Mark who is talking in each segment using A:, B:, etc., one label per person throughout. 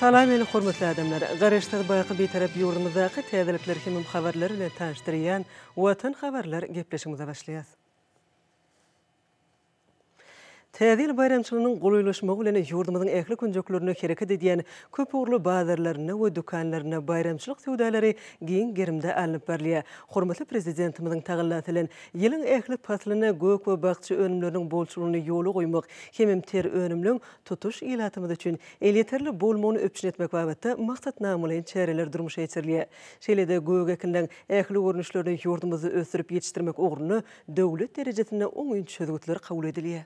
A: Salam meni hormatly adamlar! Garaşsyz baky Bitarap ýurdumyzdaky täzelikler hemem habarlar bilen tanyşdyrýan Watan habarlar gepleşigimize başlaýas. Täze ýyl baýramçylygynyň golaýlaşmagy bilen ýurdumyzyň ähli künjeklerinde hereket edýän köpugurly bazarlarynda we dükanlarynda baýramçylyk söwdalary giň gerimde alnyp barylýar. Hormatly Prezidentimiziň tagallasy bilen ýylyň ähli paslynda gök we bakja önümleriniň bolçulygyny ýola goýmak hemem ter önümleň tutuş ilatymyz üçin elýeterli bolmagyny üpjün etmek babatda maksatnamalaýyn çäreler durmuşa geçirilýär. Şeýle-de gök ekinleň ähli görnüşlerini ýurdumyzda ösdürip ýetişdirmek ugrunda döwlet derejesinde oňyn çözgütler kabul edilýär.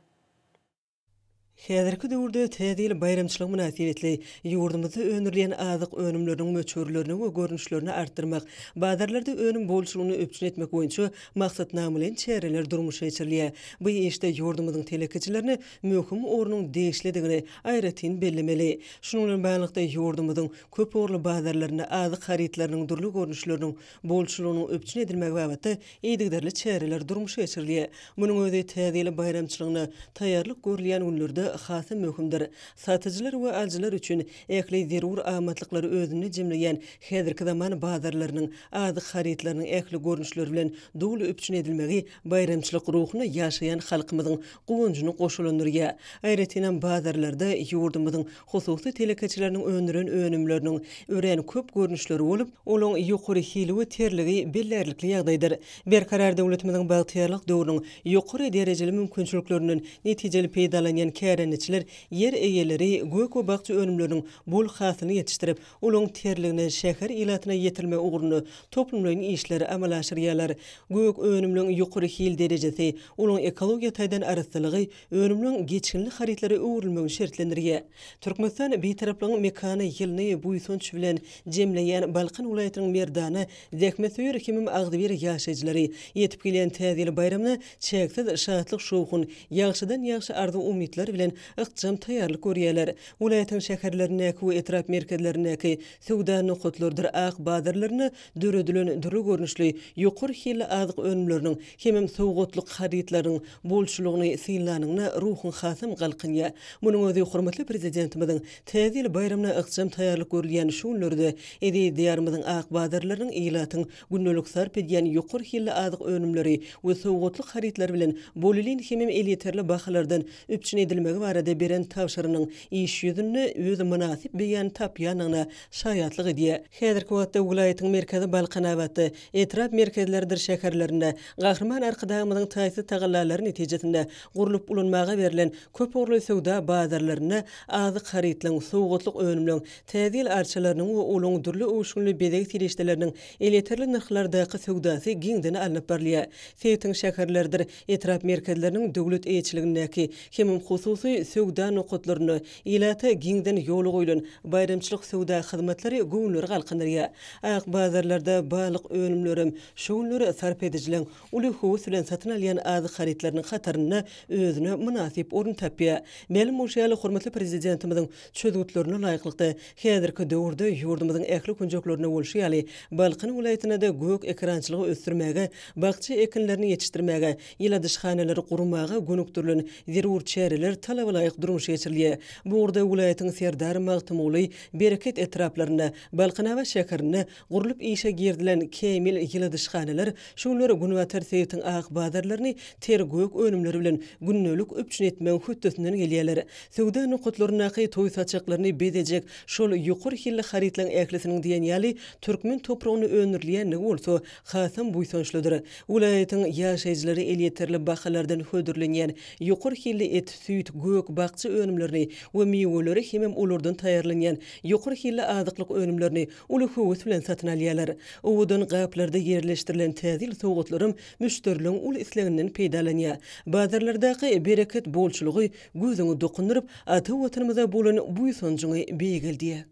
A: Häzirki döwürde Täze ýyl baýramçylygy mynasybetli ýurdumyzda öndürilýän azyk önümleriniň möçberlerini we görnüşlerini artdyrmak, bazarlarda önüm bolçulygyny üpjün etmek boýunça maksatnamalaýyn çäreler durmuşa geçirilýär. Bu işde ýurdumyzyň telekeçilerine möhüm ornuň degişlidigini aýratyn bellemeli. Şunuň bilen baglylykda, ýurdumyzyň köpugurly bazarlarynda azyk harytlarynyň dürli görnüşleriniň bolçulygynyň üpjün edilmegi babatda yzygiderli çäreler durmuşa geçirilýär. Munuň özi Täze ýyl baýramçylygyna taýýarlyk görülýän günlerde hasam möhümdir. Satyjylar we alyjylar üçin ähli zerur amatlyklary özünde jemleýän häzirki zaman bazarlarynyň azyk harytlarynyň ähli görnüşleri bilen doly üpjün edilmegi baýramçylyk ruhunda ýaşaýan halkymyzyň guwanjyny goşalandyrýar. Aýratynam bazarlarda ýurdumyzyň hususy telekeçileriniň öndüren önümleriniň örän köp görnüşleri bolup, olaň ýokary hili we terligi bellärlikli ýagdaýdyr. Berkarar döwletimiziň bagtyýarlyk döwrüniň ýokary derejeli mümkinçiliklerinden netijeli peýdalanýan kärendeçiler ýer eýeleri gök we bakja önümleriniň bol hasylyny ýetişdirip, olaň terligini şäher ilatyna ýetirmek ugrunda toplumlaýyn işleri amala aşyrýarlar. Gök önümleň ýokary hil derejesi, olaň ekologiýa taýdan arassalygy önümleň geçginli harytlara öwrülmegini şertlendirýär. Türkmenistan Bitaraplygyň mekany ýylyny buýsanç bilen jemleýän Balkan welaýatynyň merdana, zähmetsöýer hemem agzybir ýaşaýjylary ýetip gelýän Täze ýyl baýramyna çäksiz şatlyk-şowhun, ýagşydan-ýagşy arzuw-umytlar bilen ykjam taýýarlyk görýärler. Welaýatyň şäherlerindäki we etrap merkezlerindäki söwda nokatlarydyr ak bazarlarynda döredilen dürli görnüşli ýokary hilli azyk önümleriniň hemem sowgatlyk harytlarynyň bolçulygyny synlanyňda ruhuň hasam galkynýar. Munuň özi hormatly Prezidentimiziň Täze ýyl baýramyna ykjam taýýarlyk görülýän şu günlerde eziz Diýarymyzyň ak bazarlarynyň ilatyň gündelik sarp edýän ýokary hilli azyk önümleri we sowgatlyk harytlary bilen bolelin hemem elýeterli bahalardan üpjün edilmegi barada beren tabşyrygynyň iş ýüzünde öz mynasyp beýanyny tapýandygyna şaýatlyk edýär. Häzirki wagtda welaýatyň merkezi Balkanabatda, etrap merkezleridir şäherlerinde Gahryman Arkadagymyzyň taýsyz tagallalary netijesinde gurlup ulanmaga berlen köpugurly söwda bazarlarynda azyk harytlaryň, sowgatlyk önümleň, Täze ýyl arçalarynyň we olaryň dürli öwüşginli bezeg serişdeleriniň elýeterli nyrhlardaky söwdasy giňden alnyp barylýar. Sebitiň şäherleridir etrap merkezleriniň döwlet eýeçiligindäki hemem hususy söwda nokatlarynda ilata giňden ýola goýlan baýramçylyk söwda hyzmatlary göwünleri galkyndyrýar. Ak bazarlarda balyk önümlerem şu günler sarp edijileriň uly höwes bilen satyn alýan azyk harytlarynyň hatarynda özüne mynasyp orun tapýar. Mälim bolşy ýaly, hormatly Prezidentimiziň çözgütlerine laýyklykda, häzirki döwürde ýurdumyzyň ähli künjeklerinde bolşy ýaly, Balkan welaýatynda-da gök ekerançylygy ösdürmäge, bakja ekinlerini ýetişdirmäge, ýyladyşhanalary gurmaga gönükdirilen zerur çäreler talabalaýyk durmuşa geçirilýär. Bu ugurda welaýatyň Serdar, Magtymguly, Bereket etraplarynda, Balkanabat şäherinde gurlup işe girizilen kämil ýyladyşhanalar şu günler günbatar sebitiň ak bazarlaryny ter gök önümleri bilen gündelik üpjün etmegiň hötdesinden gelýärler. Söwda nokatlaryndaky toý saçaklaryny bezejek şol ýokary hilli harytlaryň ählisiniň diýen ýaly türkmen topragynda öndürilýändigi bolsa hasam buýsançlydyr. Welaýatyň ýaşaýjylary elýeterli bahalardan hödürlenýän ýokary hilli et, süýt, gök, bakja önümlerini we miweleri hemem olardan taýýarlanýan ýokary hilli azyklyk önümlerini uly höwes bilen satyn alýarlar. Owadan gaplarda ýerleşdirilen Täze ýyl sowgatlaram müşderileriň uly isleginden peýdalanýar. Bazarlardaky bereket bolçulygy gözüňi dokundyryp, ata Watanymyza bolan buýsanjyňy beýgeldýär.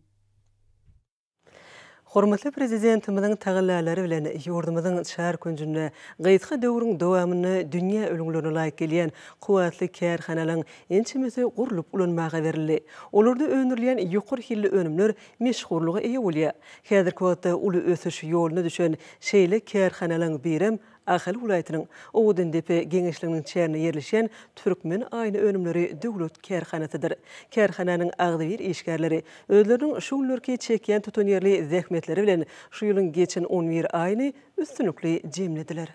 A: Hormatly Prezidentimiziň tagallalary bilen ýurdumyzyň çar künjünde gysga döwrüň dowamynda dünýä ülňülerine laýyk gelýän kuwwatly kärhanalaryň ençemesi gurlup ulanmaga berildi. Olarda öndürilýän ýokary hilli önümler meşhurlyga eýe bolýar. Häzirki wagtda uly ösüş ýoluna düşen şeýle kärhanalaryň birem. Ahal welaýatynyň Owadandepe geňeşliginiň çäginde ýerleşýän Türkmen aýna önümleri döwlet kärhanasydyr. Kärhananyň agzybir işgärleri özleriniň şu günlerki çekýän tutanýerli zähmetleri bilen şu ýylyň geçen on bir aýyny üstünlikli jemlediler.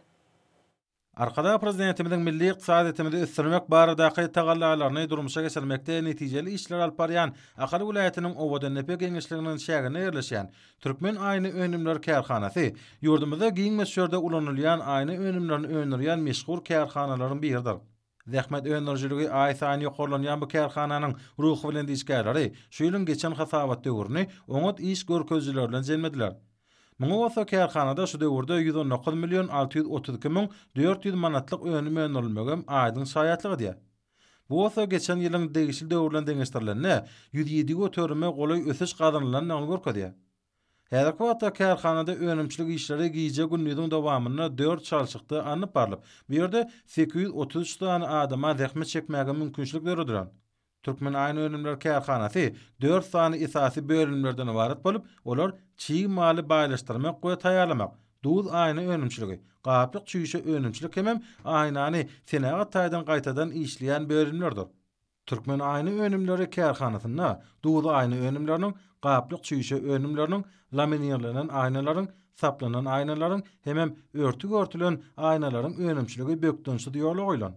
B: Arkadag Prezidentimiziň milli ykdysadyýetimizi ösdürmek baradaky tagallalaryny durmuşa geçirmekde netijeli işleri alyp barýan Ahal welaýatynyň Owadandepe geňeşliginiň çäginde ýerleşýän Türkmen aýna önümleri kärhanasy ýurdumyzda giň möçberde ulanylýan aýna önümlerini öndürýän meşhur kärhanalaryň biridir. Zähmet öndürijiligi aýsaýyn ýokarlanýan bu kärhananyň ruhubelent işgärleri şu ýylyň geçen hasabat döwrüni oňat iş görkezijileri bilen jemlediler. Muňa bolsa kärhanada şu döwürde 119 million 632 müň 400 manatlyk önüm öndürilmegem aýdyň şaýatlyk edýär. Bu bolsa geçen ýylyň degişli döwri bilen deňeşdirilende 107 göterime golaý ösüş gazanylandygyny görkezýär. Häzirki wagtda kärhanada önümçilik işleri gije-gündiziň dowamynda dört çalşykda alnyp barlyp, bu ýerde 833 sany adama zähmet çekmäge mümkinçilik döredilen. Türkmen aýna önümleri kärhanasy dört sany esasy bölümlerden ybarat bolup, olar çig maly baýlaşdyrmak we taýýarlamak, duz aýna önümçiligi, gaplyk çüýşe önümçilik hemem aýnany senagat taýdan gaýtadan işleýän bölümlerdir. Türkmen aýna önümleri kärhanasynda duz aýna önümleriniň, gaplyk çüýşe önümleriniň, laminirlenen aýnalaryň, saplanan aýnalaryň hemem örtük örtülen aýnalaryň önümçiligi bökdençsiz ýola goýlan.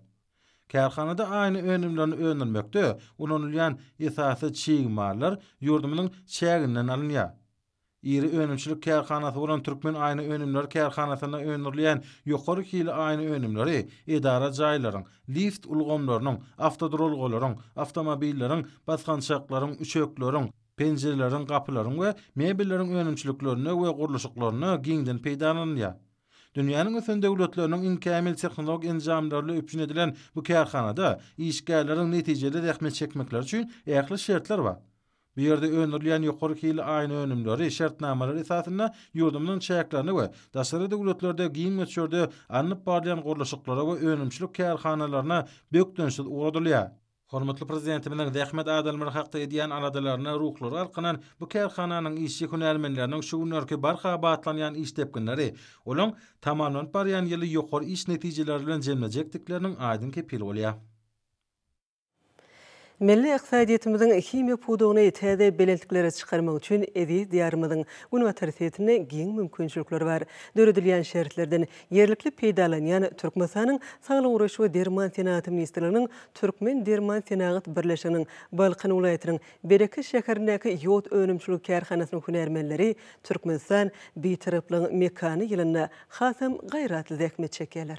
B: Kärhanada aýna önümlerini öndürmekde ulanylýan esasy çig mallar ýurdumyzyň çäginden alynýar. Iri önümçilik kärhanasy bolan Türkmen aýna önümleri kärhanasynda öndürilýän ýokary hili aýna önümleri edara jaýlaryň, lift ulgamlarynyň, awtoduralgalaryň, awtomobilleriň, basgançaklaryň, üçekleriň, penjireleriň, gapylaryň we mebelleriň önümçiliklerinde we gurluşyklarynda giňden peýdalanylýar. Dünýäniň ösen döwletleriniň iň kämil tehnologik enjamlary bilen üpjün edilen bu kärhanada işgärleriň netijeli zähmet çekmekleri üçin ähli şertler bar. Bu ýerde öndürilýän ýokary hilli aýna önümleri şertnamalar esasynda ýurdumyzyň çäklerinde we daşary döwletlerde giň möçberde alnyp barylýan gurluşyklara we önümçilik kärhanalaryna bökdençsiz ugradylýar. Hormatly Prezidentimiziň zähmet adamlary hakda edýän aladalaryna ruhlary galkynan bu kärhananyň işçi-hünärmenleriniň şu günlerki barha batlanýan iş depginleri olaň tamamlanyp barýan ýyly ýokary iş netijeleri bilen jemlejekdikleriniň aýdyň kepili bolýar.
A: Milli ykdysadyýetimiziň himiýa pudagyny täze belentliklere çykarmak üçin eziz Diýarymyzyň günbatar sebitinde giň mümkinçilikler bar. Döredilýän şertlerden ýerlikli peýdalanýan Türkmenistanyň Saglygy goraýyş we derman senagaty ministrliginiň Türkmendermansenagat birleşiginiň Balkan welaýatynyň Bereket şäherindäki ýod önümçiligi kärhanasynyň hünärmenleri Türkmenistan, Bitaraplygyň mekany ýylynda hasam gaýratly zähmet çekýärler.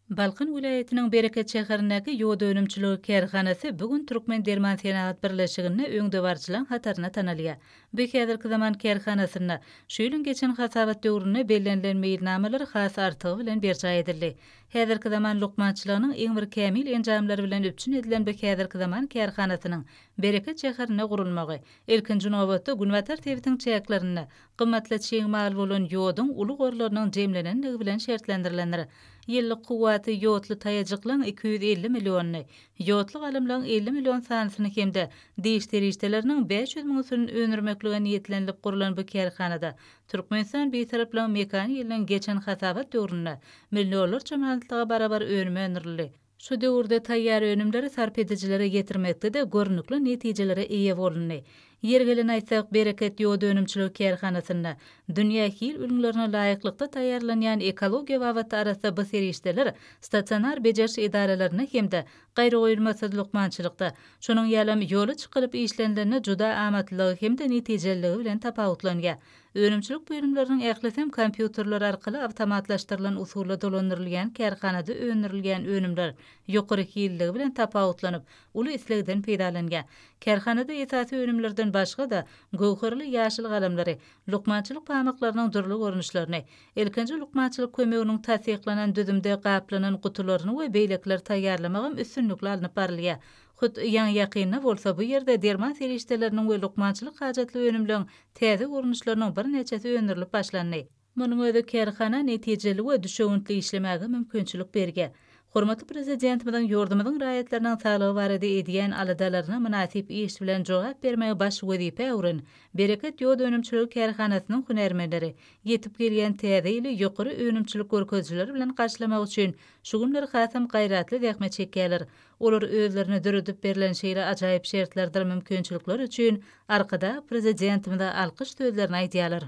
C: Balkan welaýatynyň Bereket şäherindäki ýod önümçiligi kärhanasy bu gün Türkmendermansenagat birleşiginde öňdebaryjylaryň hatarynda tanalýar. Bu häzirki zaman kärhanasynda şu ýylyň geçen hasabat döwründe bellenilen meýilnamalar has artygy bilen berjaý edildi. Häzirki zaman lukmançylygynyň iň bir kämil enjamlary bilen üpjün edilen bu häzirki zaman kärhanasynyň Bereket şäherinde gurulmagy, ilkinji nobatda, günbatar sebitiň çäklerinde gymmatly çig mal bolan ýoduň uly gorlarynyň jemlenendigi bilen şertlendirilendir. Ýyllyk kuwwaty ýodly taýajyklaň 250 millionyny, ýodly galamlaň 50 million sanysyny hem-de diş serişdeleriniň 500 müňüsini öndürmeklige niýetlenilip gurlan bu kärhanada Türkmenistan Bitaraplygyň mekany ýylynyň geçen hasabat döwründe millionlarça manatlyga barabar önüm öndürildi. Şu döwürde taýýar önümleri sarp edijilere ýetirmekde-de görnükli netijelere eýe bolundy. Ýeri gelende aýtsak, Bereket ýod önümçiligi kärhanasynda dünýä hil ülňülerine laýyklykda taýýarlanýan ekologiýa babatda arassa bu serişdeler stasionar bejeriş edaralarynda hem-de gaýragoýulmasyz lukmançylykda, şonuň ýalam ýola çykylyp işlenilende juda amatlylygy hem-de netijeliligi bilen tapawutlanýar. Önümçilik bölümleriniň ählisem kompýuterler arkaly awtomatlaşdyrylan usulda dolandyrylýan kärhanada öndürilýän önümler ýokary hilliligi bilen tapawutlanyp, uly islegden peýdalanýar. Kärhanada esasy önümlerden başga-da, göwherli ýaşyl galamlary, lukmançylyk pamyklarynyň dürli görnüşlerini, ilkinji lukmançylyk kömeginiň tassyklanan düzümde gaplanan gutularyny we beýlekileri taýýarlamagam üstünlikli alnyp barylýar. Hut ýaňy-ýakynda bolsa bu ýerde derman serişdeleriniň we lukmançylyk hajatly önümleň täze görnüşleriniň birnäçesi öndürilip başlandy. Munuň özi kärhana netijeli we düşewüntli işlemäge mümkinçilik berýär. Hormatly Prezidentimiziň ýurdumyzyň raýatlarynyň saglygy barada edýän aladalaryna mynasyp iş bilen jogap bermegi baş wezipä öwren Bereket ýod önümçiligi kärhanasynyň hünärmenleri ýetip gelýän Täze ýyly ýokary önümçilik görkezijileri bilen garşylamak üçin şu günler hasam gaýratly zähmet çekýärler. Olar özlerine döredip berlen şeýle ajaýyp şertlerdir mümkinçilikler üçin Arkadag Prezidentimize alkyş sözlerini aýdýarlar.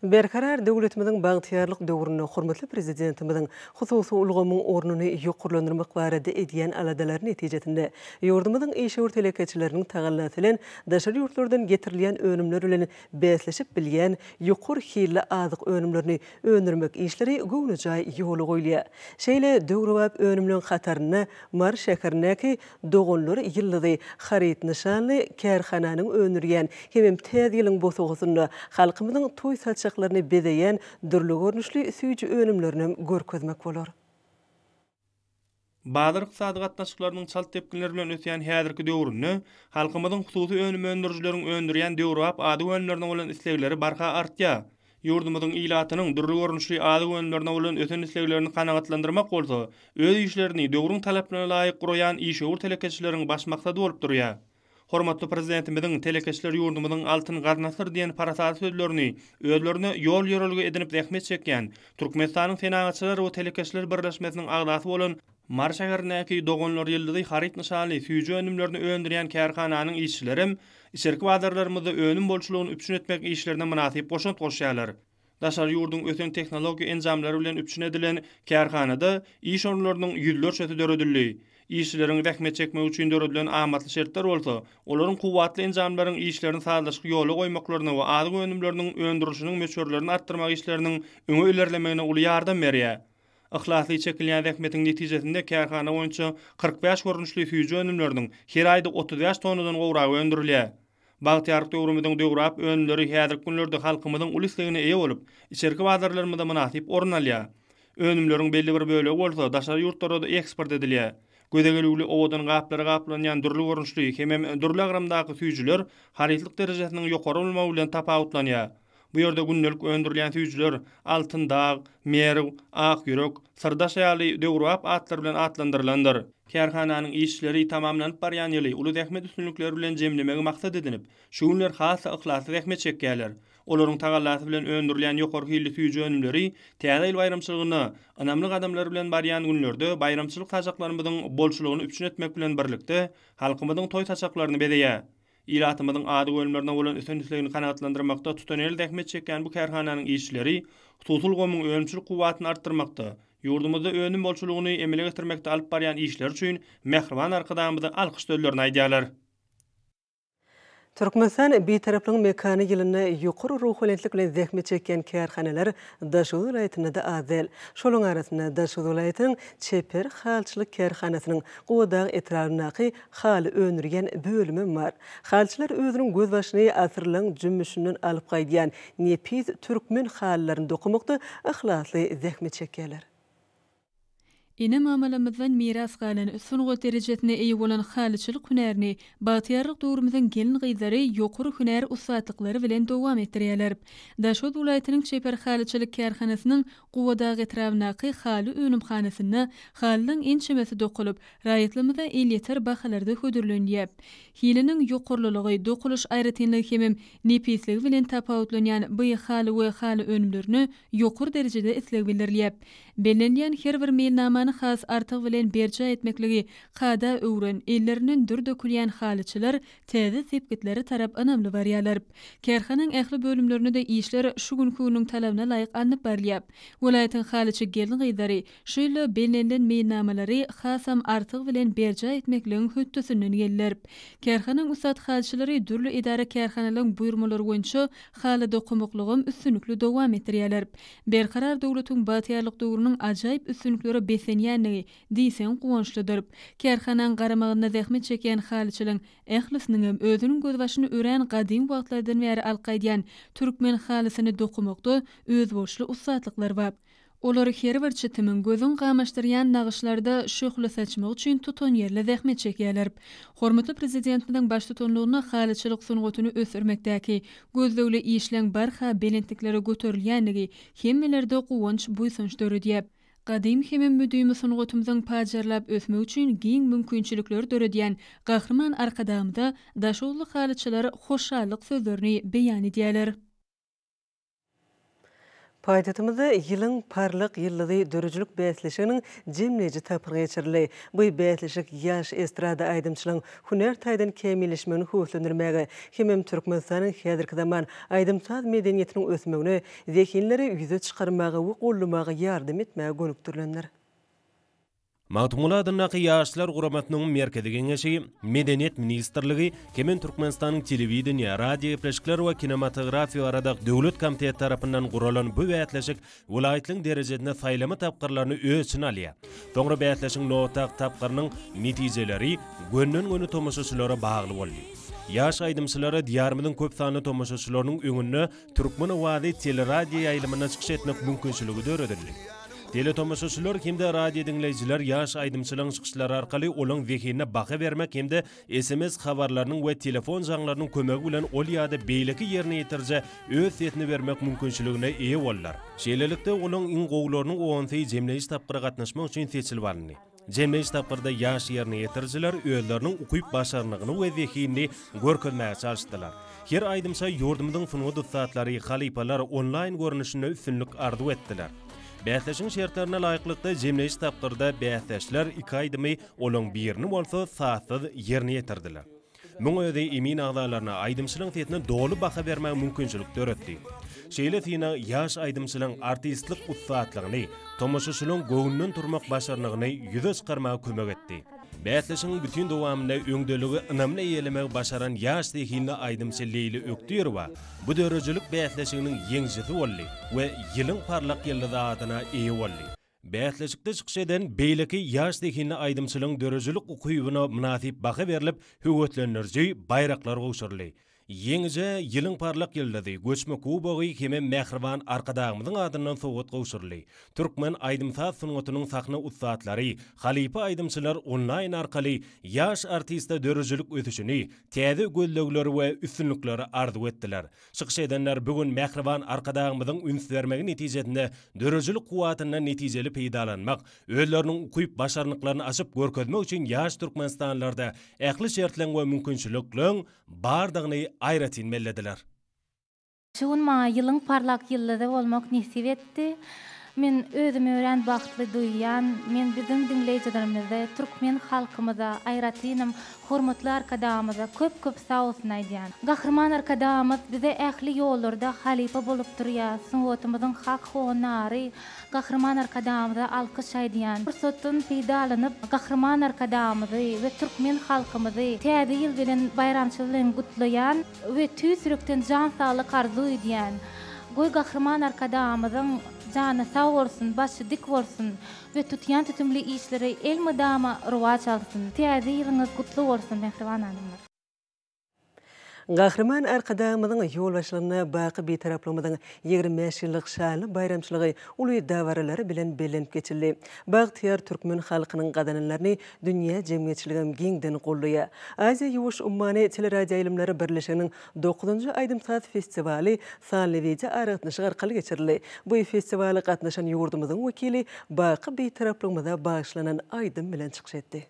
A: Berkarar döwletimiziň bagtyýarlyk döwründe hormatly Prezidentimiziň hususy ulgamyň ornuny ýokarlandyrmak barada edýän aladalary netijesinde, ýurdumyzyň işewür telekeçileriniň tagallasy bilen daşary ýurtlardan getirilýän önümler bilen bäsleşip bilýän ýokary hilli azyk önümlerini öndürmek işleri göwnejaý ýola goýulýar. Şeýle döwrebap önümleň hatarynda Mary şäherindäki Doganlar ýyldyzy haryt nyşanly kärhananyň öndürýän hemem Täze ýylyň bosagasynda halkymyzyň toý saçaklaryny bezeýän dürli görnüşli süýji önümlerinem görkezmek bolar.
D: Bazar ykdysady gatnaşyklarynyň çalt depginler bilen ösýän häzirki döwründe halkymyzyň hususy önüm öndürijileriň öndürýän döwrebap azyk önümlerine bolan islegleri barha artýar. Ýurdumyzyň ilatynyň dürli görnüşli azyk önümlerine bolan ösen isleglerini kanagatlandyrmak bolsa, öz işlerini döwrüň talaplaryna laýyk guraýan işewür telekeçileriň baş maksady bolup durýar. Hormatly Prezidentimiziň Telekeçiler ýurdumyzyň altyn gaznasydyr diýen parasatly sözlerini özlerine ýol-ýörelge edinip zähmet çekýän Türkmenistanyň Senagatçylar we telekeçiler birleşmesiniň agzasy bolan Mary şäherindäki Doganlar ýyldyzy haryt nyşanly süýji önümlerini öndürýän kärhananyň işçilerem içerki bazarlarymyzda önüm bolçulygyny üpjün etmek işlerine mynasyp goşant goşýarlar. Daşary ýurduň ösen tehnologiýa enjamlary bilen üpjün edilen kärhanada iş orunlarynyň ýüzlerçesi döredildi. Işçileriň zähmet çekmegi üçin döredilen amatly şertler bolsa, olaryň kuwwatly enjamlaryň işlerini sazlaşykly ýola goýmaklaryna we azyk önümleriniň öndürilişiniň möçberlerini artdyrmak işleriniň öňe ilerlemegine uly ýardam berýär. Yhlasly çekilýän zähmetiň netijesinde kärhana boýunça 45 görnüşli süýji önümleriniň her aýda 35 tonnadan gowragy öndürilýär. Bagtyýarlyk döwrümiziň döwrebap önümleri häzirki günlerde halkymyzyň uly islegine eýe bolup, içerki bazarlarymyzda mynasyp orun alýar. Önümleriň belli bir bölegi bolsa daşary ýurtlara-da eksport edilýär. Göze gelüwli owadan gaplara gaplanýan dürli görnüşli hemem dürli agramdaky süýjüler harytlyk derejesiniň ýokary bolmagy bilen tapawutlanýar. Bu ýerde gündelik öndürilýän süýjüler Altyn dag, Merw, Ak ýürek, Syrdaş ýaly döwrebap atlar bilen atlandyrylandyr. Kärhananyň işçileri tamamlanyp barýan ýyly uly zähmet üstünlikleri bilen jemlemegi maksat edinip, şu günler has-da yhlasly zähmet çekýärler. Olaryň tagallasy bilen öndürilýän ýokary hilli süýji önümleri Täze ýyl baýramçylygyna ynamly gadamlar bilen barýan günlerde baýramçylyk saçaklarymyzyň bolçulygyny üpjün etmek bilen birlikde, halkymyzyň toý saçaklaryny bezeýär. Ilatymyzyň azyk önümlerine bolan ösen islegini kanagatlandyrmakda tutanýerli zähmet çekýän bu kärhananyň işçileri hususy ulgamyň önümçilik kuwwatyny artdyrmakda, ýurdumyzda önüm bolçulygyny emele getirmekde alyp barýan işleri üçin mähriban Arkadagymyza alkyş sözlerini aýdýarlar.
A: Türkmenistan Bitaraplygyň mekany ýylynda ýokary ruhubelentlik bilen zähmet çekýän kärhanalar Daşoguz welaýatynda-da az däl. Şolaryň arasynda Daşoguz welaýatynyň Çeper halyçylyk kärhanasynyň Gubadag etrabyndaky Haly öndürýän bölümem bar. Halyçylar özüniň gözbaşyny asyrlaň jümmüşinden alyp gaýdýan nepis türkmen halylaryny dokamakda yhlasly zähmet çekýärler.
E: Ene-mamalarymyzdan miras galan, sungat derejesine eýe bolan halyçylyk hünärini bagtyýarlyk döwrümiziň gelin-gyzlary ýokary hünär ussatlyklary bilen dowam etdirýärler. Daşoguz welaýatynyň çeper halyçylyk kärhanasynyň Gubadag etrabyndaky haly önümhanasynda halylaryň ençemesi dokalyp, raýatlarymyza elýeter bahalarda hödürlenilýär. Hiliniň ýokarlylygy, dokulyş aýratynlygy hemem nepisligi bilen tapawutlanýan by haly we haly önümlerine ýokary derejede isleg bildirilýär. Bellenilýän her bir meýilnamany has artygy bilen berjaý etmekligi kada öwren, ellerinden dür dökülýän halyçylar täze sepgitlere tarap ynamly barýarlar. Kärhanaň ähli bölümlerinde-de işler şu günki günüň talabyna laýyk alnyp barylýar. Welaýatyň halyçy gelin-gyzlary Şu ýylda bellenilen meýilnamalary hasam artygy bilen berjaý etmekligiň hötdesinden geldiler. Kärhanaň ussat halyçylary dürli edara-kärhanalaryň buýurmalary boýunça haly dokamaklygam üstünlikli dowam etdirýärler. Berkarar döwletiň bagtyýarlyk döwrüniň ajaýyp üstünliklere beslenýändigi diýseň guwançlydyr. Kärhanaň garamagynda zähmet çekýän halyçylaryň ählisiniňem özüniň gözbaşyny örän gadym wagtlardan bäri alyp gaýdýan türkmen halysyny dokamakda özboluşly ussatlyklary bar. Olar her bir çitimiň gözüň gamaşdyrýan nagyşlarda şöhle saçmak üçin tutanýerli zähmet çekýärler. Hormatly Prezidentimiziň baştutanlygynda halyçylyk sungatyny ösdürmekdäki gözlegli işleň barha belentliklere göterilýändigi hemmelerde guwanç, buýsanç döredýär. Gadymy hemem müdimi sungatymyzyň pajarlap ösmegi üçin giň mümkinçilikleri döredýän Gahryman Arkadagymyza daşoguzly halyçylar hoşallyk sözlerini beýan edýärler.
A: Paýtagtymyzda Ýylyň parlak ýyldyzy döredijilik bäsleşiginiň jemleýji tapgyry geçirildi. Bu bäsleşik ýaş estrada aýdymçylaryň hünär taýdan kämilleşmegini höweslendirmäge hemem Türkmenistanyň häzirki zaman aýdym-saz medeniýetiniň ösmegine, zehinleri ýüze çykarmaga we goldamaga ýardam etmäge gönükdirilendir.
F: Magtymguly adyndaky Ýaşlar guramasynyň Merkezi Geňeşi, Medeniýet ministrligi hemem Türkmenistanyň Telewideniýe, radiogepleşikler we kinematografiýa barada döwlet komiteti tarapyndan guralan bu bäsleşik welaýatlaryň derejesinde saýlama tapgyrlaryny öz içine alýar. Soňra bäsleşigiň nobatdaky tapgyrynyň netijeleri gönden-göni tomaşaçylara bagly boldy. Ýaş aýdymçylara Diýarymyzyň köp sanly tomaşaçylarynyň öňünde Türkmen owazy teleradioýaýlymynda çykyş etmek mümkinçiligi döredildi. Teletomaşaçylar hem-de radiodiňleýjiler ýaş aýdymçylaryň çykyşlary arkaly olaň zehinine baha bermek hem-de sms habarlarynyň we telefon jaňlarynyň kömegi bilen ol ýa-da beýleki ýerine ýetirijä öz sesini bermek mümkinçiligine eýe boldular. Şeýlelikde, olaň iň gowularynyň onsy jemleýji tapgyra gatnaşmak üçin seçilip alyndy. Jemleýji tapgyrda ýaş ýerine ýetirijiler özleriniň ukyp-başarnygyny we zehinini görkezmäge çalyşdylar. Her aýdymça ýurdumyzyň sungat ussatlary, halypalar onlaýn görnüşinde üstünlik arzuw etdiler. Bäsleşigiň şertlerine laýyklykda jemleýji tapgyrda bäsdeşler iki aýdymy, olaň birini bolsa sazsyz ýerine ýetirdiler. Muň özi emin agzalaryna aýdymçylaň sesine doly baha bermäge mümkinçilik döretdi. Şeýle synag ýaş aýdymçylaň artistlik ussatlygyny, tomaşaçylaň göwnünden turmak başarnygyny ýüze çykarmaga kömek etdi. Bäsleşigiň bütin dowamynda öňdeligi ynamly eýelemegi başaran ýaş zehinli aýdymçy Leýli Ökdirowa bu döredijilik bäsleşiginiň ýeňijisi boldy we Ýylyň parlak ýyldyzy adyna eýe boldy. Bäsleşikde çykyş eden beýleki ýaş zehinli aýdymçylaryň döredijilik ukybyna mynasyp baha berlip, höweslendiriji baýraklar gowşuryldy. Ýeňijä Ýylyň parlak ýyldyzy, göçme kubogy hemem mähriban Arkadagymyzyň adyndan sowgat gowşuryldy. Türkmen aýdym-saz sungatynyň sahna ussatlary, halypa aýdymçylar onlaýn arkaly ýaş artiste döredijilik ösüşini, täze gözlegleri we üstünlikleri arzuw etdiler. Çykyş edenler bu gün mähriban Arkadagymyzyň üns bermegi netijesinde döredijilik kuwwatyndan netijeli peýdalanmak, özleriniň ukyp-başarnyklaryny açyp görkezmek üçin ýaş türkmenistanlylarda ähli şertleň we mümkinçilikleň bardygyny aýratyn bellediler.
G: Şu gün maňa ýylyň parlak ýyldyzy bolmak nesip etdi. Men özümi örän bagtly duýýan. Men biziň diňleýjilerimize, türkmen halkymyza, aýratynam Hormatly Arkadagymyza köp-köp sag bolsun aýdýan. Gahryman Arkadagymyz bize ähli ýollarda halypa bolup durýar, sungatymyzyň hak honnary Gahryman Arkadagymyza alkyş aýdýan. Pursatdan peýdalanyp Gahryman Arkadagymyzy we türkmen halkymyzy Täze ýyl bilen baýramçylyk bilen gutlaýan we tüýs ýürekden jan saglyk arzuw edýän. Goý Gahryman Arkadagymyzyň jany sag bolsun, başy dik bolsun. We tutýan tutumly işleri elmydama rowaç alsyn. Täze ýylyňyz gutly bolsun mähriban adamlar.
A: Gahryman Arkadagymyzyň ýolbaşçylygynda baky Bitaraplygymyzyň 25 ýyllyk şanly baýramçylygy uly dabaralar bilen bellenip geçildi. Bagtyýar türkmen halkynyň gazananlaryny dünýä jemgyýetçiligem giňden goldaýar. Aziýa-Ýuwaş ummany teleradioýaýlymlary birleşiginiň Dokuzynjy aýdym-saz festiwaly sanly wideo aragatnaşyk arkaly geçirildi. Bu festiwala gatnaşan ýurdumyzyň wekili baky Bitaraplygymyza bagyşlanan aýdym bilen çykyş etdi.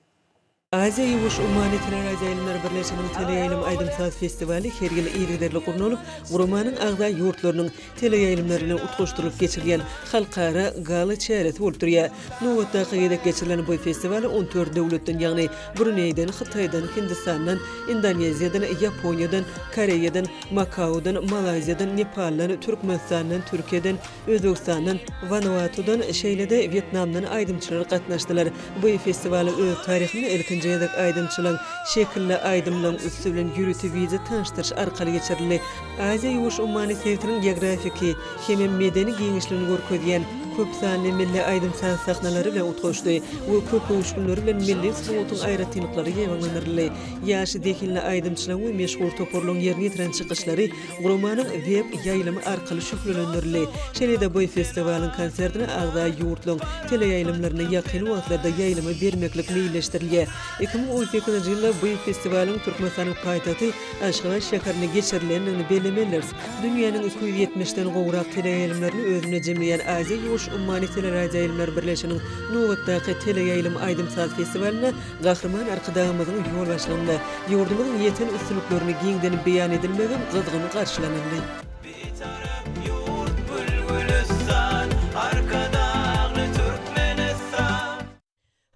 A: Aziýa-Ýuwaş ummany teleradioýaýlymlary birleşiginiň teleýaýlym aýdym-saz festiwaly her ýyl yzygiderli gurnalyp, guramanyň agza ýurtlarynyň teleýaýlymlary bilen utgaşdyrylyp geçirilýän halkara gala çäresi bolup durýar. Nobatdaky gezek geçirilen bu festiwala 14 döwletden, ýagny Bruneýden, Hytaýdan, Hindistandan, Indoneziýadan, Ýaponiýadan, Koreýadan, Makaodan, Malaýziýadan, Nepaldan, Türkmenistandan, Türkiýeden, Özbegistandan, Wanuatudan, şeýle-de Wýetnamdan aýdymçylar gatnaşdylar. Bu festiwala öz taryhynda ilkinji gezek aýdymçylaryň şekilli aýdymlaryň üsti bilen ýörite wideo tanyşdyryş arkaly geçirildi. Aziýa-Ýuwaş ummany sebitiniň geografiki hemem medeni giňişligini görkezýän köp sanly milli aýdym-saz sahnalary bilen utgaşdy we köp öwüşginleri bilen milli sungatyň aýratynlyklary ýaýbaňlandyryldy. Ýaş zehinli aýdymçylaryň we meşhur toparlaryň ýerine ýetiren çykyşlary guramanyň web ýaýlymy arkaly şöhlelendirildi. Şeýle-de bu festiwalyň konsertini agza ýurtlaryň teleýaýlymlarynda ýakyn wagtlarda ýaýlyma bermeklik meýilleşdirilýär. 2018-nji ýylda bu festiwalyň Türkmenistanyň paýtagty Aşgabat şäherinde geçirilendigini bellemelidiris. Dünýäniň 270 den gowrak teleýaýlymlaryny özünde jemleýän Aziýa-Ýuwaş ummany teleradioýaýlymlar birleşiginiň nobatdaky teleýaýlym aýdym-saz festiwalynda Gahryman Arkadagymyzyň ýolbaşçylygynda ýurdumyzyň ýeten üstünliklerini giňden beýan edilmegem gyzgyn garşylanyldy.
H: Bitarap ýurt gül-gülüstan, Arkadagly Türkmenistan.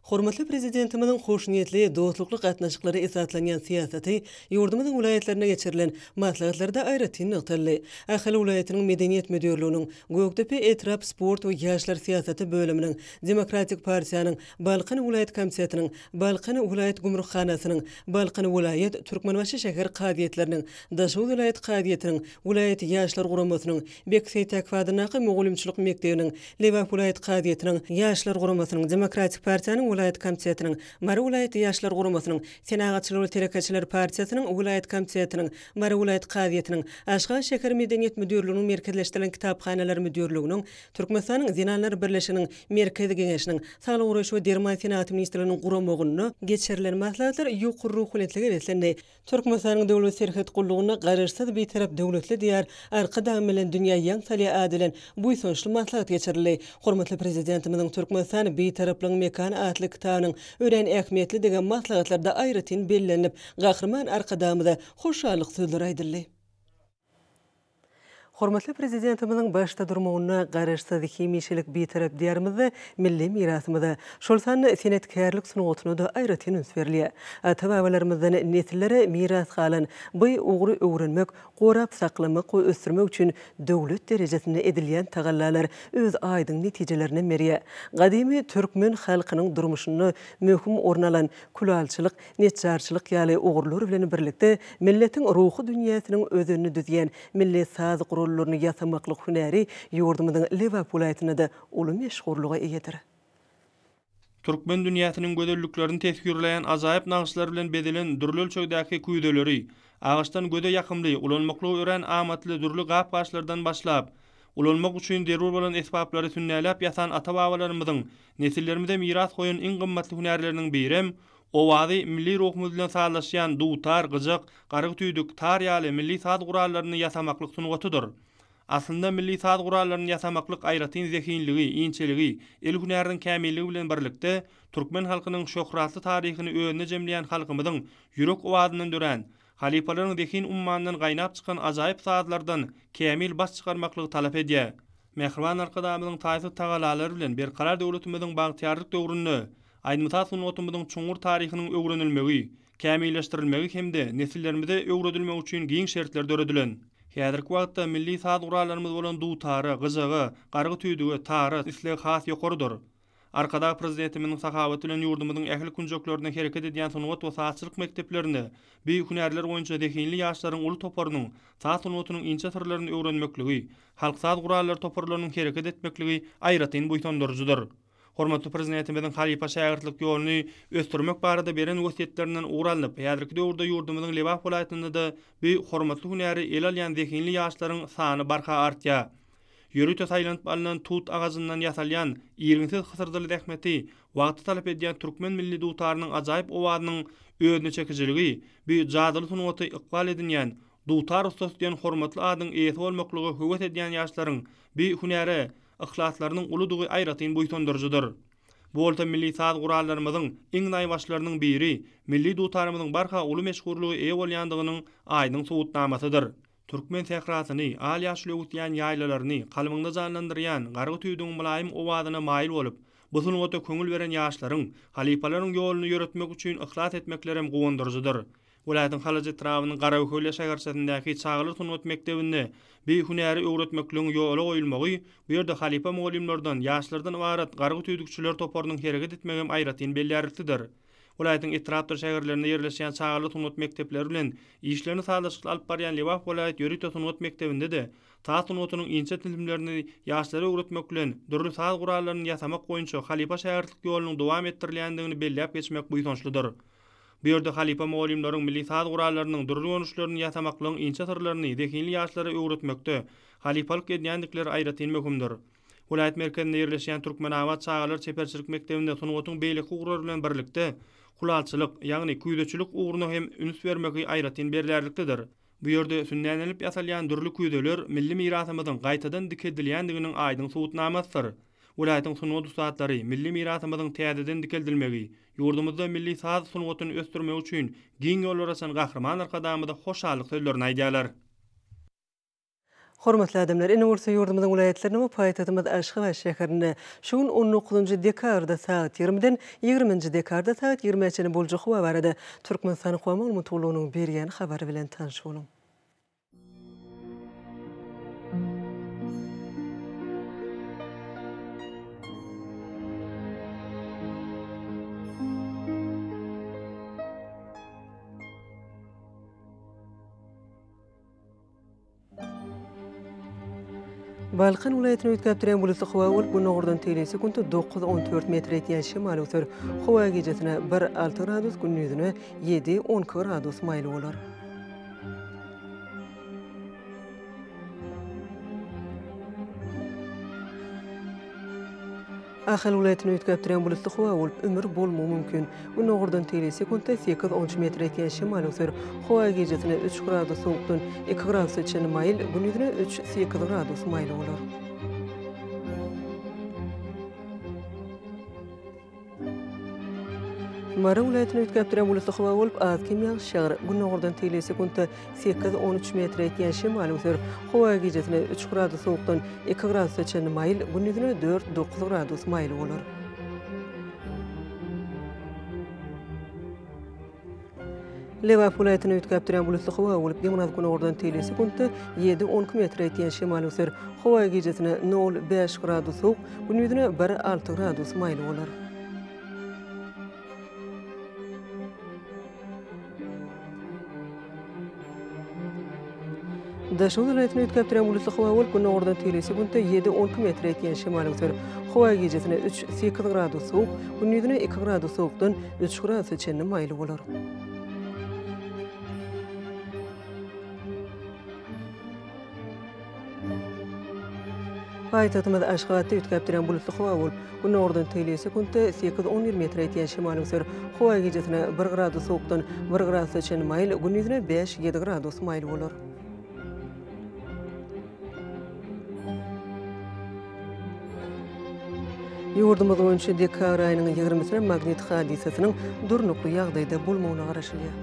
A: Hormatly Prezidentimiziň hoşniýetli, dostlukly gatnaşyklara esaslanýan syýasaty ýurdumyzyň welaýatlarynda geçirilen maslahatlarda aýratyn nygtaldy. Ahal welaýatynyň Medeniýet müdirliginiň Gökdepe etrap sport we ýaşlar syýasaty bölüminiň, Demokratik partiýanyň Balkan welaýat komitetiniň, Balkan welaýat gümrükhanasynyň, Balkan welaýat, Türkmenbaşy şäher kazyýetleriniň, Daşoguz welaýat kazyýetiniň, welaýat Ýaşlar guramasynyň, Bek Seýtäkow adyndaky mugallymçylyk mekdebiniň, Lebap welaýat kazyýetiniň, Ýaşlar guramasynyň, Demokratik partiýanyň welaýat komitetiniň, Mary welaýat Ýaşlar guramasynyň, Senagatçylar we telekeçiler partiýasynyň welaýat komitetiniň, Mary welaýat kazyýetiniň, Aşgabat şäher medeniýet müdirliginiň Merkezleşdirilen kitaphanalar müdirliginiň, Türkmenistanyň Zenanlar birleşiginiň Merkezi Geňeşiniň, Saglygy goraýyş we derman senagaty ministrliginiň guramagynda geçirilen maslahatlar ýokary ruhubelentlige beslendi. Türkmenistanyň Döwlet serhet gullugynda Garaşsyz, Bitarap döwletli Diýar Arkadagym bilen dünýä ýaň salýar ady bilen buýsançly maslahat geçirildi. Hormatly Prezidentimiziň Türkmenistan, Bitaraplygyň mekany atly kitabynyň örän ähmiýetlidigi maslahatlarda aýratyn bellenilip, Gahryman Arkadagymyza hoşallyk sözleri aýdyldy. Hormatly Prezidentimiziň başda durmagynda Garaşsyz, hemişelik Bitarap Diýarymyzda milli mirasymyza, şol sanda senetkärlik sungatyna-da aýratyn üns berilýär. Ata-babalarymyzdan nesillere miras galan bu ugry öwrenmek, gorap saklamak we ösdürmek üçin döwlet derejesinde edilýän tagallalar öz aýdyň netijelerinem berýär. Gadymy türkmen halkynyň durmuşynda möhüm orun alan külalçylyk, neçjarçylyk ýaly ugurlar bilen birlikde milletiň ruhy dünýäsiniň özenini düzýän milli saz gurallaryny ýasamaklyk hünäri ýurdumyzyň Lebap welaýatynda-da uly meşhurlyga eýedir.
D: Türkmen dünýäsiniň gözelliklerini teswirleýän ajaýyp nagyşlar bilen bezelen dürli ölçegdäki küýzeleri, agaçdan göze ýakymly, ulanmaklygy örän amatly dürli gap-gaçlardan başlap, ulanmak üçin zerur bolan esbaplary sünnäläp ýasan ata-babalarymyzyň nesillerimize miras goýan iň gymmatly hünärleriniň birem owazy milli ruhumyz bilen sazlaşýan dutar, gyjak, garyg tüýdük, tar ýaly milli saz gurallaryny ýasamaklyk sungatydyr. Aslynda milli saz gurallaryny ýasamaklyk aýratyn zehinligi, inçeligi, el hünäriniň kämilligi bilen birlikde, türkmen halkynyň şöhratly taryhyny özünde jemleýän halkymyzyň ýürek owazyndan dörän, halypalaryň zehin ummanyndan gaýnap çykan ajaýyp sazlardan kämil baş çykarmaklygy talap edýär. Mähriban Arkadagymyzyň taýsyz tagalalary bilen Berkarar döwletimiziň bagtyýarlyk döwründe aýdym-saz sungatymyzyň çuňňur taryhynyň öwrenilmegi, kämilleşdirilmegi hem-de nesillerimize öwredilmegi üçin giň şertler döredilen. Häzirki wagtda milli saz gurallarymyz bolan dutara, gyjaga, gargy tüýdüge, tara isleg has ýokarydyr. Arkadag Prezidentimiziň sahawaty bilen ýurdumyzyň ähli künjeklerinde hereket edýän sungat we sazçylyk mekdeplerinde bi hünärler boýunça zehinli ýaşlaryň uly toparynyň saz sungatynyň inçe syrlaryny öwrenmekligi, halk saz gurallary toparlarynyň hereket etmekligi aýratyn buýsandyryjydyr. Hormatly Prezidentimiziň halypa-şägirtlik ýoluny ösdürmek barada beren wesýetlerinden ugur alnyp, häzirki döwürde ýurdumyzyň Lebap welaýatynda-da bi hormatly hünäri ele alýan zehinli ýaşlaryň sany barha artýar. Ýörite saýlanyp alnan tut agajyndan ýasalýan, irginsiz hysyrdyly zähmeti, wagty talap edýän türkmen milli dutarynyň ajaýyp owazynyň özüneçekijiligi bu jadyly sungaty ykbal edinýän dutar ussasy diýen hormatly adyň eýesi bolmaklyga höwes edýän ýaşlaryň bu hünäre yhlaslarynyň uludygy aýratyn buýsandyryjydyr. Bu bolsa milli saz gurallarymyzyň iň naýbaşylarynyň biri, milli dutarymyzyň barha uly meşhurlyga eýe bolýandygynyň aýdyň subutnamasydyr. Türkmen sährasyny, al-ýaşyl öwüsýän ýaýlalaryny kalbyňda janlandyrýan gargy tüýdügiň mylaýym owazyna maýyl bolup, bu sungata köňül beren ýaşlaryň, halypalaryň ýoluny ýöretmek üçin yhlas etmeklerem guwandyryjydyr. Welaýatyň Halaç etrabynyň Garaböwhelle şäherçesindäki çagalar sungat mekdebinde bi hünäri öwretmekligiň ýola goýulmagy, bu ýerde halypa mugallymlardan, ýaşlardan ybarat gargy tüýdükçiler toparynyň hereket etmegem aýratyn bellärliklidir. Welaýatyň etrapdyr şäherlerinde ýerleşýän çagalar sungat mekdepleri bilen işlerini sazlaşykly alyp barýan Lebap welaýat ýörite sungat mekdebinde-de saz sungatynyň inçe tilsimlerini ýaşlara öwretmek bilen, dürli saz gurallaryny ýasamak boýunça halypa-şägirtlik ýolunyň dowam etdirilýändigini belläp geçmek buýsançlydyr. Bu ýerde halypa mugallymlaryň milli saz gurallarynyň dürli görnüşlerini ýasamaklygyň inçe syrlaryny zehinli ýaşlara öwretmekde halypalyk edýändikleri aýratyn möhümdir. Welaýat merkezinde ýerleşýän Türkmenabat çagalar çeperçilik mekdebinde sungatyň beýleki ugurlary bilen birlikde, Kulalçylyk, ýagny küýzeçilik ugruna hem üns bermegi aýratyn bellärliklidir. Bu ýerde sünnälenip ýasalýan dürli küýzeler milli mirasymyzyň gaýtadan dikeldilýändiginiň aýdyň subutnamasydyr. Welaýatyň sungat ussatlary milli mirasymyzyň täzeden dikeldilmegi, ýurdumyzda milli saz sungatyny ösdürmek üçin giň ýollar açan Gahryman Arkadagymyza hoşallyk sözlerini aýdýarlar.
A: Hormatly adamlar, indi bolsa ýurdumyzyň welaýatlarynda we paýtagtymyz Aşgabat şäherinde şu gün on dokuzynjy dekabrda sagat ýigrimiden ýigriminji dekabrda sagat ýigrimä çenli boljak howa barada Türkmenistanyň Howa maglumat gullugynyň berýän habary bilen tanyş boluň. Balkan welaýatyny üýtgäp durýan bulutly howa bolup, gündogardan tegelek sekuntda dokuz, on dört metr ýetýän şemal öwser. Howa gijesine bir, alty gradus, gündizine ýedi, on iki gradus maýyl bolar. Ahal welaýatynda üýtgäp durýan bulutly howa bolup, ümür bolmagy mümkin. Gündogardan tegelek sekuntda sekiz, on üç metr ýetýän şemal öwser. Howa gijesine üç gradus sowukdan iki gradusa çenli maýyl, gündizine üç, sekiz gradus maýyl bolar. Mary welaýatynda üýtgäp durýan bulutly howa bolup, az-kem ýagyş ýagar. Gündogardan tegelek sekuntda sekiz, on üç metre ýetýän şemal öwser. Howa gijesine üç gradus sowukdan iki gradusa çenli maýyl, gündizine dört, dokuz gradus maýyl bolar. Lebap welaýatynda üýtgäp durýan bulutly howa bolup, demirgazyk-günordan tegelek sekuntda ýedi, 12 metre ýetýän şemal öwser. Howa gijesine nol, bäş gradus sowuk, gündizine bir, alty gradus maýyl bolar. Daşoguz welaýatynda üýtgäp durýan bulutly howa bolup, günordan tegelek sekuntda ýedi, 12 metre ýetýän şemal öwser. Howa gijesine üç, sekiz gradus sowuk, gündizine iki gradus sowukdan üç gradusa çenli maýyl bolar. Paýtagtymyz Aşgabatda üýtgäp durýan bulutly howa bolup, günordan tegelek sekuntda sekiz, on bir metre ýetýän şemal öwser. Howa gijesine bir gradus sowukdan bir gradusa çenli maýyl, gündizine bäş, ýedi gradus maýyl bolar. Ýurdumyz boýunça dekabr aýynyň ýigrimisine magnit hadysasynyň durnukly ýagdaýda bolmagyna garaşylýar.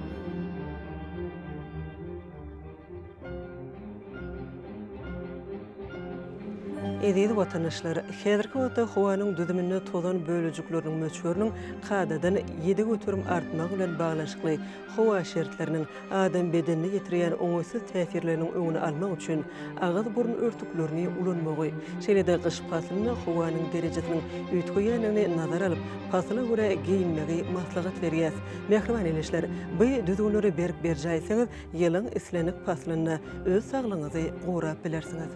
A: Eziz watandaşlar, häzirki wagtda howanyň düzüminde tozan bölejikleriniň möçberiniň kadadan 7% artmagy bilen baglanyşykly howa şertleriniň adam bedenine ýetirýän oňaýsyz täsirleriniň öňüni almak üçin agyz-burun örtüklerini ulanmagy, şeýle-de gyş paslynda howanyň derejesiniň üýtgeýändigini nazara alyp, pasyla görä geýinmegi maslahat berýäs. Mähriban ildeşler, bu düzgünleri berk berjaý etseňiz, ýylyň islendik paslynda öz saglygyňyzy gorap bilersiňiz.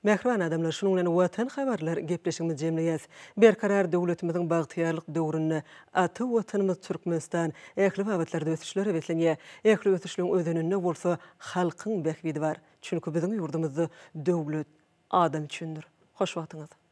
A: Mähriban adamlar, şunuň bilen Watan habarlar gepleşigimizi jemleýäs. Berkarar döwletimiziň bagtyýarlyk döwründe ata Watanymyz Türkmenistan ähli babatlarda ösüşlere beslenýär. Ähli ösüşleň özeninde bolsa halkyň bähbidi bar. Çünki biziň ýurdumyzda döwlet adam üçindir. Hoş wagtyňyz!